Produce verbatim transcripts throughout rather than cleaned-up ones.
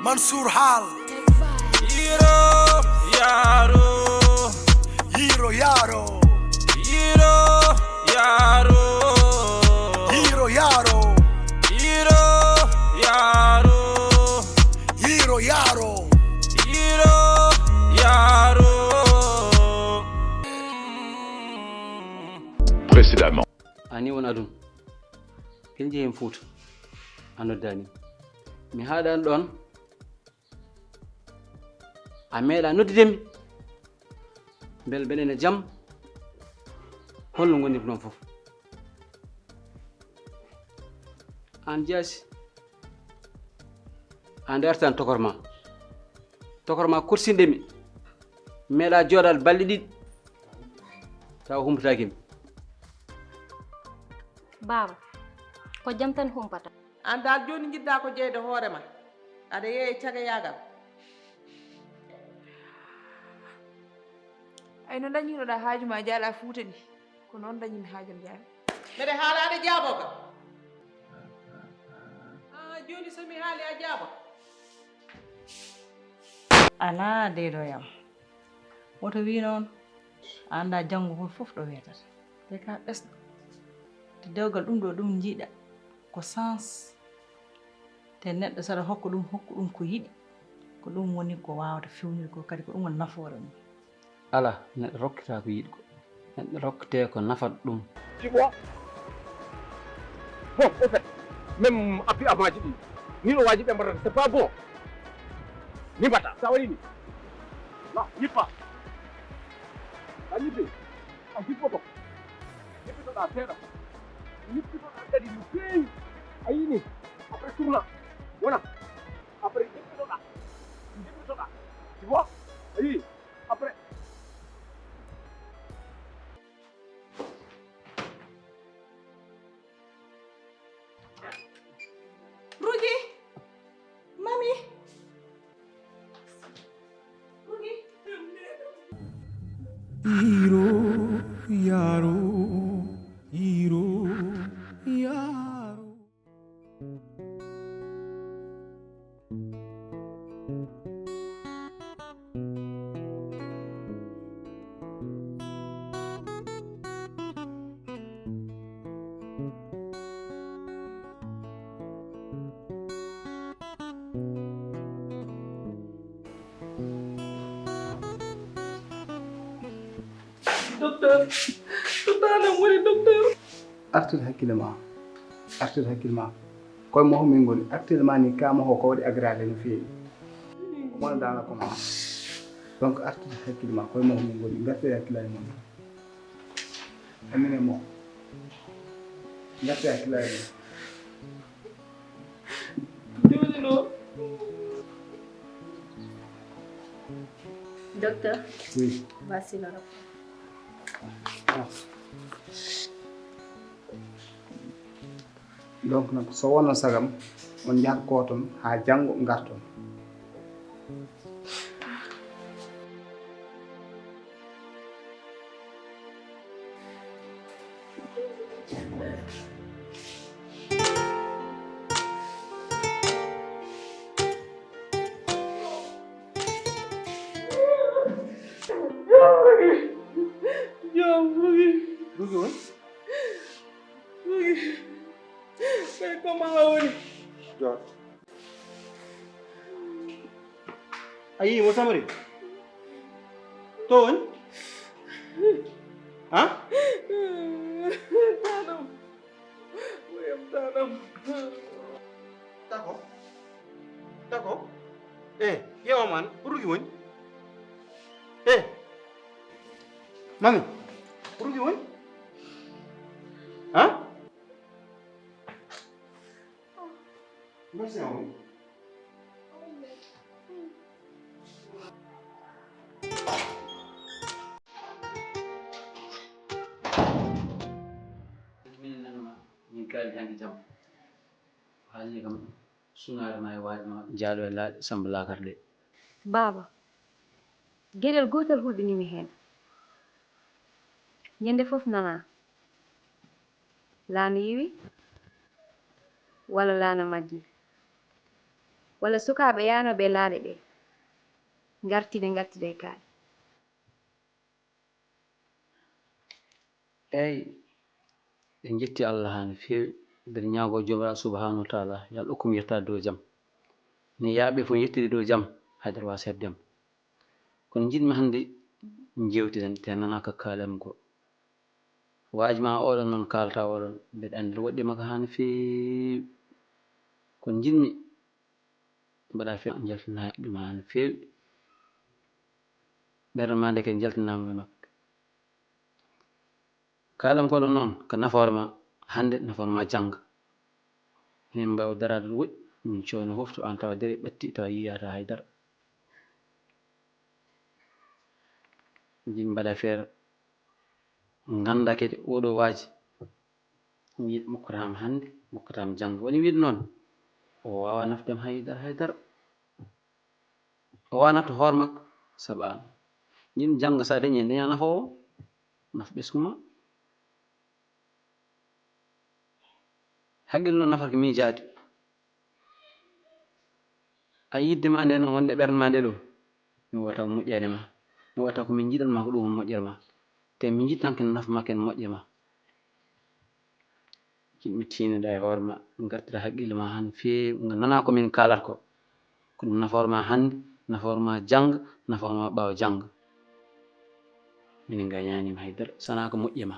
Mansour Hal. Yiro yaro. Yiro yaro. Yiro yaro. Yiro yaro. Yiro yaro. Yiro yaro. Yiro yaro. Précédemment. Ani won adun. Ken jehi hen Fuuta. A noddaani. Mi haaɗaani ɗoon. A meeɗa noddude mi. Mbele mbeɗa ene jam. Holno ngonirɗon fof? Aan jaasi. Aan de artan tokor ma. Tokor ma korsinɗe mi. Mi meeɗa jooɗaade balɗe ɗiɗi. Tawa humpitaaki mi. Baaba, ko jam tan humpata. Aan daal jooni njiɗɗaa ko jeyde hoore ma. Aɗa yeeya cagayaagal. Ay no dañinoɗaa haaju ma jaala Fuuta ni, ko noon dañimi haajam jaala. Mbeɗa haala aɗa jaaboo kam. Ah, jooni so mi haali a jaaba. Alaa deedo yam. Woto wii noon, a anndaa janngo hol fof ɗo weetata. Te ka ɓesɗo. Te dewgal ɗum ɗo ɗum njiiɗa ko sens. Te neɗɗo saɗa hokka ɗum, hokku ɗum ko yiɗi. Ko ɗum woni ko waawata fewnirde ko, kadi ko ɗum woni nafoore mum. Alaa, neɗɗo rokkata ko yiɗi ko. Neɗɗo rokkete ko nafata ɗum. Tu vois? Bon, au fait, même appui avant ji ɗi, ni no waaji ɓe mbaɗata, c'est pas bon. Ni mbaɗata, sa waɗi ni. Non, ni pas. A ñibbi, a jippo ko. Ñippitoɗaa seeɗa. Ñippitoɗaa kadi no feewi. A yii ni. Après tourna. Wona. Après ñippitoɗaa. Ñippitoɗaa. Tu vois? A yii. Après. Rugi! Mami! Rugi! Iro, yaro, iro, yaro. Docteur, to taanam woni, docteur. Artir hakkille ma. Artir hakkille ma. Koye moho min ngoni. Actuellement ni, ka moho ko waɗi aggravé no feewi. Ko wona daana ko ma. Donc, artir hakkille ma. Koye moho min ngoni. Ngartir hakkillaaji mon. Amine moho. Ngartir hakkillaaji mon. Jooni noon. Docteur. Oui. Voici le rapport. Ah. Donc, nag, so wonno sagam, on njahat gooton haa janngo ngarton. Rugi woni? Rugi. Kay ko ma woni? Jooɗo. A yii mo Samari? To woni? Ha? Taanam. Wuyam taanam. Tako. Tako. Eh, yewa man, ko Rugi woni? Eh. Mami, ko Rugi woni? Ha? Merci, Mami. Min nanma min kaali hannde jam. Haalni kam sunaare ma e waade ma jaalo e laaɗe Samba Laakar ɗe. Baaba, geɗel gootel hulɓinii mi heen. Ñande fof nanaa. Laana yiwi, walla laana majji. Walla sukaaɓe yaanooɓe e laaɗe ɗee, ngartide, ngartide e kaaɗe. Eey, en njetti Allah haa no feewi, mbeɗa ñaagoo Joomiraaɗo Subhaanahu wa Taala yo Allah okku mi yettaade dow jam. Ni yaaɓe fof njettiri dow jam, haydara waasa heɓde am. Kono njiɗmi hannde njeewtiden te nanaaka kaalam ko waaji ma oɗon noon kaalata oɗon mbeɗa anndi woɗɗi makko haa no feewi. Kono njiɗmi mbaɗa fe njaltinaaɗi ma no feewi. Ɓernde ma nde kadi njaltinaama e makko. Kaalam kono noon ko nafoore ma hannde nafoore ma jannga. Min mbaawa daraade no woɗɗi min coono fof to aan tawa dere ɓatti tawa yiyaata hay dara. Min mbaɗa feere ngannda kadi oɗo waaji mi yiɗ mokkataama hannde mokkataama janngo woni wiide noon o waawa nafdem hay dara hay dara. O wawa nafta hoore makko sabu an. Yim jannga so a dañi heen daña nafoowo naf ɓesngu ma. Haqqille noon nafata ko miijaade. A yidde ma nde noon wonde ɓernde ma nde ɗo mi wota ko moƴƴere ma. Mi wota ko min njiɗan ma ko ɗum woni moƴƴere ma. Te min njiɗ tan ko naf ma ken moƴƴe ma. Jiɗmi tiinida e hoore ma ngartira haqqille ma haa no feewi nga nana ko min kaalata ko. Ko ɗum nafoore ma hannde, nafoore ma jannga, nafoore ma ɓaawo jannga. Min ngañaanima hay dara, so wonaa ko moƴƴi e ma.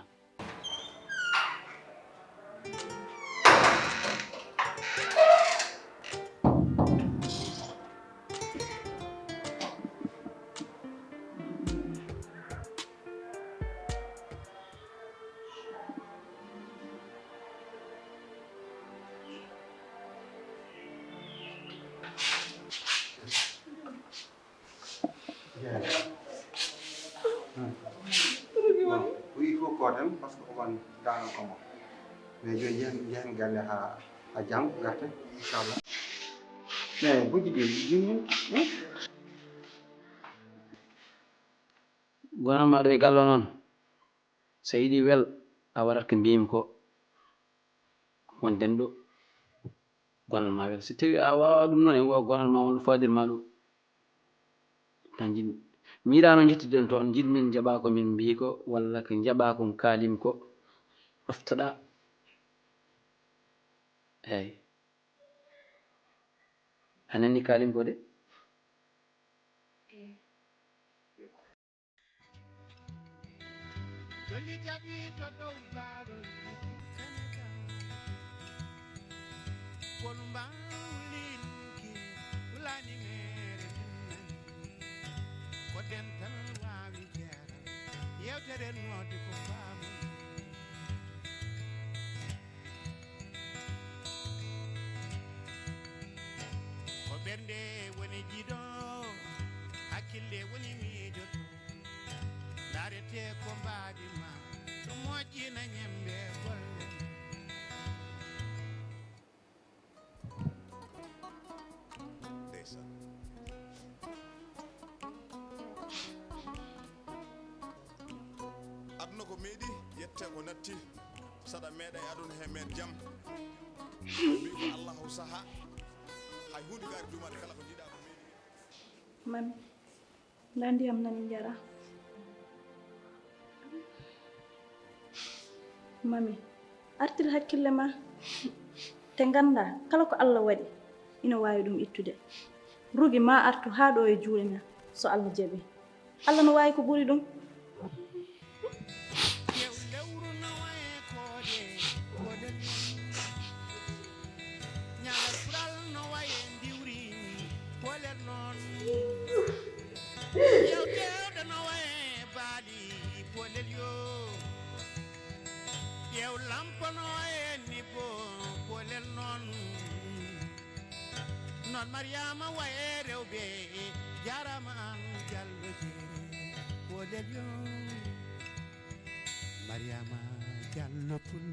Wi fof ko tan parce que oman dano kamo mais joni jehen jehen galle ha ha jam garta inchallah mais bujji ɗi jumum Gonanma ɗo e gallo noon so yiɗi wel a waɗat ko mbiymi ko wonten ɗo gonanma wel so tawi a wawa ɗum noon en wawa gonanma won fadirma ɗo tan jiɗmi mi yiɗano jettiden toon jiɗmin jaɓa ko min mbi ko walla ko jaɓa ko kaalim ko ɗoftoɗa eyyi a nani kaalim ko de Jolli jaɓi to dow baarol Senegal. Konu mbawlinki wulani mere min nani. Ko dental waawi jeeral. Yewtere noode ko faamol. Ko ɓernde woni jiido, hakkille woni miijoto. Ndaarete ko mbaadi ma, ɗum moƴƴina ñembe golle. Ndeysan. Aduna ko meeɗi, yette ko natti, saɗa meeɗa e aduna he men jam. Mbi ko Allahu saha, hay huunde gaari duumaade kala ko njiɗa ko meeɗi. Mami, ndaa ndiyam nani njara. Mami, artir hakkille ma. Te nganndaa, kala ko Allah waɗi, ina waawi ɗum ittude. Rugi ma artu haa ɗo e juuɗe men, so Allah jaɓi. Allah no waawi ko ɓuri ɗum. Ñalal fural no waye ndiwri kolel noon yewtewɗo no waye baali kolel yo yew lampo no waye nibbo kolel noon noon mariama waye rewɓe jarama an jalloje kolel yo mariama jallo pul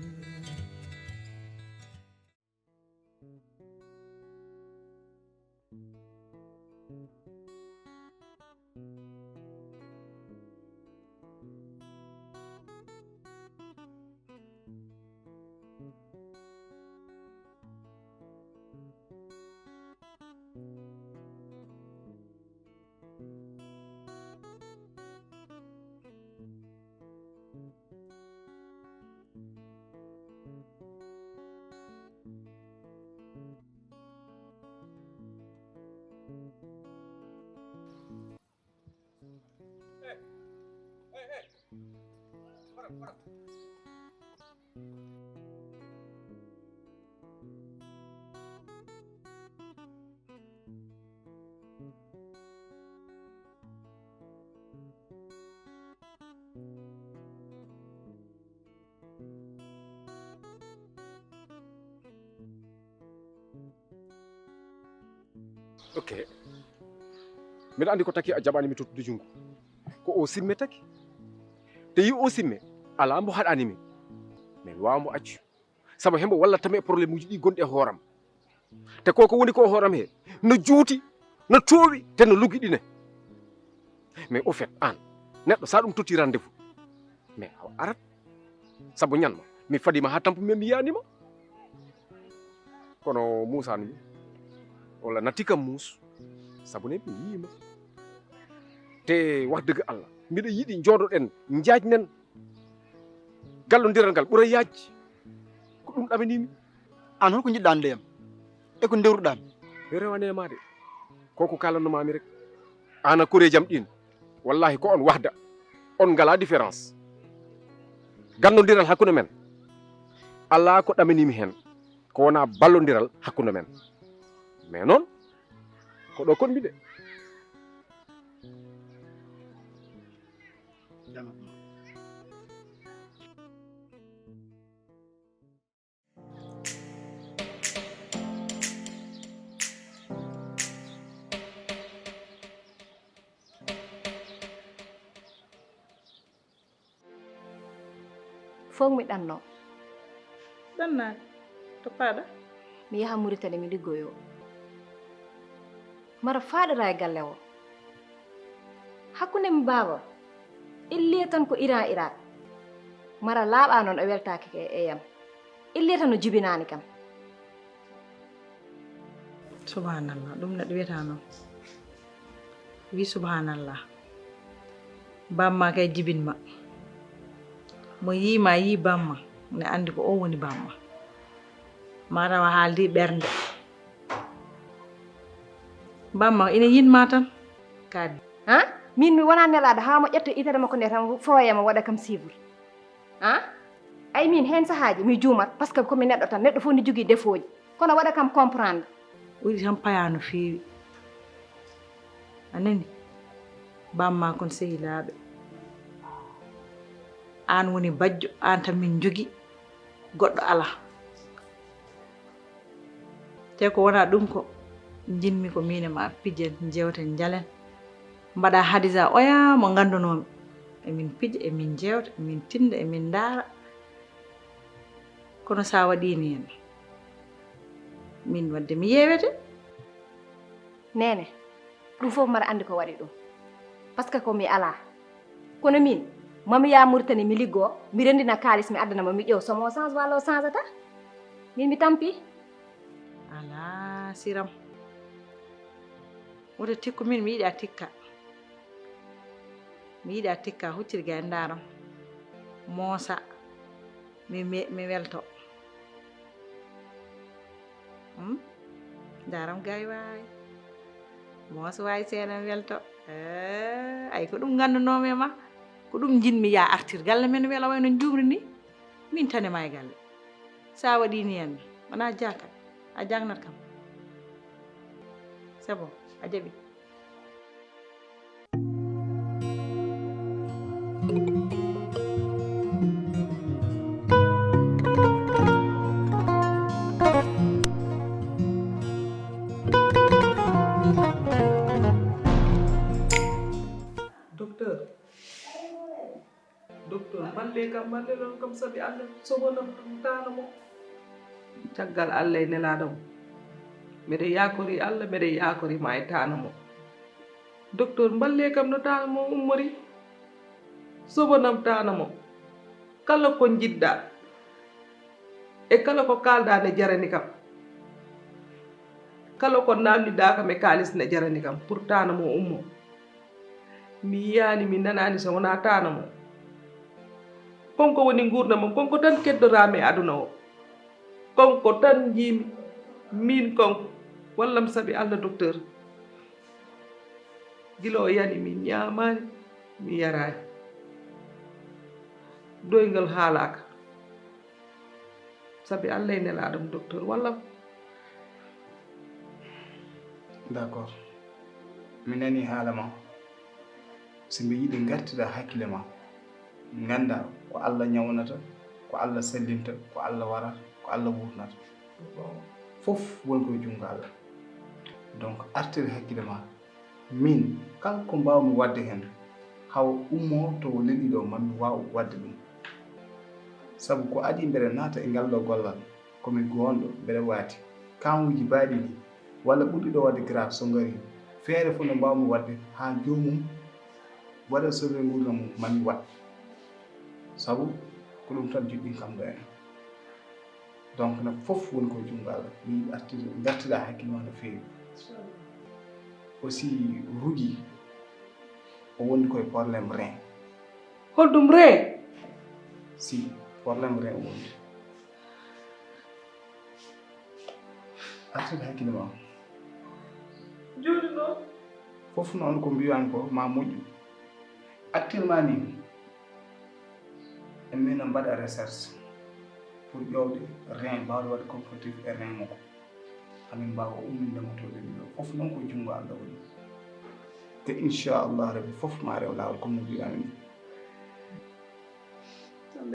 Ok. Mbiɗa anndi ko taki a jaɓani mi tottude junngo. Ko o simme taki. Te yi o simme, alaa mbo haɗani mi. Mi waawa mbo accu. Sabu hembo wallata mi e problème uji ɗi gonɗi e hooram. Te ko ko woni ko e hooram he, no juuti, no toowi, te no lugiɗine. Mais au fait, aan, neɗɗo sa ɗum totti rendez-vous, mais awa arat. Sabu ñan ma, mi fadi ma ha tampu mi, mi yani ma. Kono Moussa ni, walla natti kam muus, sabu ne mi yiima. Te wax dëgg Allah, mbiɗa yiɗi jooɗoɗen, njaajnen. Gallondiral ngal ɓura yaaj. Ko ɗum ɗaminimi. Aan holko njiɗɗaa annde yam? E ko ndewruɗaa mi? Mi rewane ma de. Ko ko kalanno mami rek. Aan a koreeji am ɗin. Wallahi ko on wahda. On ngala différence. Gallondiral hakkunde men. Alaa ko ɗaminimi hen. Ko wona ballondiral hakkunde men. Mais noon, ko ɗo konmi de. Fof mi ɗanno. Ɗannaade? To paaɗa? Mi yaha Muritani, mi liggoyo. Mara faaɗora e galle o. Hakkunde mi baaba, illee tan ko Iran Irak. Mara laaɓa noon o weltaaki e, e yam. Illee tan o jibinaani kam. Subhanallah, ɗum neɗɗo wiyata noon. Wi subhanallah. Bamma kay jibinma. Mo yiima yii bamma, ne anndi ko o woni bamma. Ma tawa haaldi ɓernde. Bamma ina yinma tan. Kadi. Ha? Min mi wona nelaɗo ha mo ƴetta itere makko nde tan fooya mo waɗa kam sibur. Ha? Ay min hen sahaaji mi juumat parce que ko mi neɗɗo tan, neɗɗo fof ne jogii défaut ji, kono waɗa kam comprendre. Ɓuri tan paya no feewi. A nani? Bamma kon sehilaaɓe. Aan woni bajjo, aan tan min njogi, goɗɗo alaa. Te ko wonaa ɗum ko njiɗmi ko miin e ma pijen, njewten, njalen. Mbaɗa Hadisa oya mo nganndanoomi. Emin pija, emin njewta, emin tinda, emin ndaara. Kono sa waɗi ni en, min wadde mi yeewete. Neene, ɗum fof mbaɗa anndi ko waɗi ɗum. Parce que ko mi alaa. Kono min, mami yaa Muritani mi liggoo, mi renndina kaalis mi addana mo, mi ƴeew somo change walla o change ata. Min mi tampi. Alaa siram. Woto tikku min mi yiɗi a tikka. Mi yiɗi a tikka huccirga e ndaaram. Moosa. Mi, mi, mi welto. Hmm? Ndaram gay waay. Moos waay seenam welto. Eh, ay ko ɗum nganndanoomi e ma. Ko ɗum njiɗmi ya artir. Galle men wela wayno njuumri ni. Min tane ma e galle. Sa waɗi ni en. Wona jaaka. A jagnat kam. C'est bon. A jaɓi. Docteur, docteur, mballe kam, mballe ɗon kam, sabi Allah, soɓonam ɗum taana mo. Caggal Allah e nelaaɗo mo. Mbeɗa yaakori Allah, mbeɗa yaakori ma e taana mo. Docteur, mballe kam no taana mo ummori. Soɓonam taana mo. Kala ko njiɗɗa e kala ko kaalɗa ne jarani kam. Kala ko namdiɗa kam e kaalis ne jarani kam. Pour taana mo ummo. Mi yiyaani, mi nanaani so wonaa taana mo. Kon ko woni nguurndam am, kon ko tan keddoraami e aduna o. Kon ko tan njiimi, miin kon. Wallam sabi Allah, docteur. Gila o yani, mi ñaamaani, mi yaraani. Doyngol haalaaka. Sabi Allah e nelaaɗo mo, docteur, wallam. D'accord. Mi nani haala ma. So mbi yiɗi ngartira hakkille ma, ngannda ko Allah ñawnata, ko Allah sallinta, ko Allah warata, ko Allah wuurnata. Fof won ko e junngo Allah. Donc artir hakkille ma, min kala ko mbaawmi waɗde heen, hawa ummo to o leli ɗo, mami waaw waɗde ɗum. Sabu ko adii mbeɗa naata e ngal ɗo gollal, ko mi goonɗo, mbeɗa waati. Kaawuuji baaɗi ɗi, walla ɓurɗi ɗo waɗde grave, so ngarii, feere fof nde mbaawmi waɗde haa joomum waɗa sauver nguurndam mum, mami waɗ. Sabu ko ɗum tan joɗɗin kam ɗo en. Donc nag fof woni ko junngo Allah. Mi yiɗi artude, ngartira hakkille ma no feewi. Aussi, Rugi, o wondi koye problème rein. Holɗum rein? Si, problème rein o wondi. Artude hakkille ma. Jooni noon? Fof noon ko mbiyan ko ma moƴƴu. Actuellement ni, en min mbaɗa recherche pour ƴeewde rein, mbaawde waɗde comparatif e rein makko. Hamin mbaawa umminde mo to leli ɗo. Fof noon ko junngo Allah woni. Te inchallah rabbi fof ma rew laawol comme no mbiɗami ni.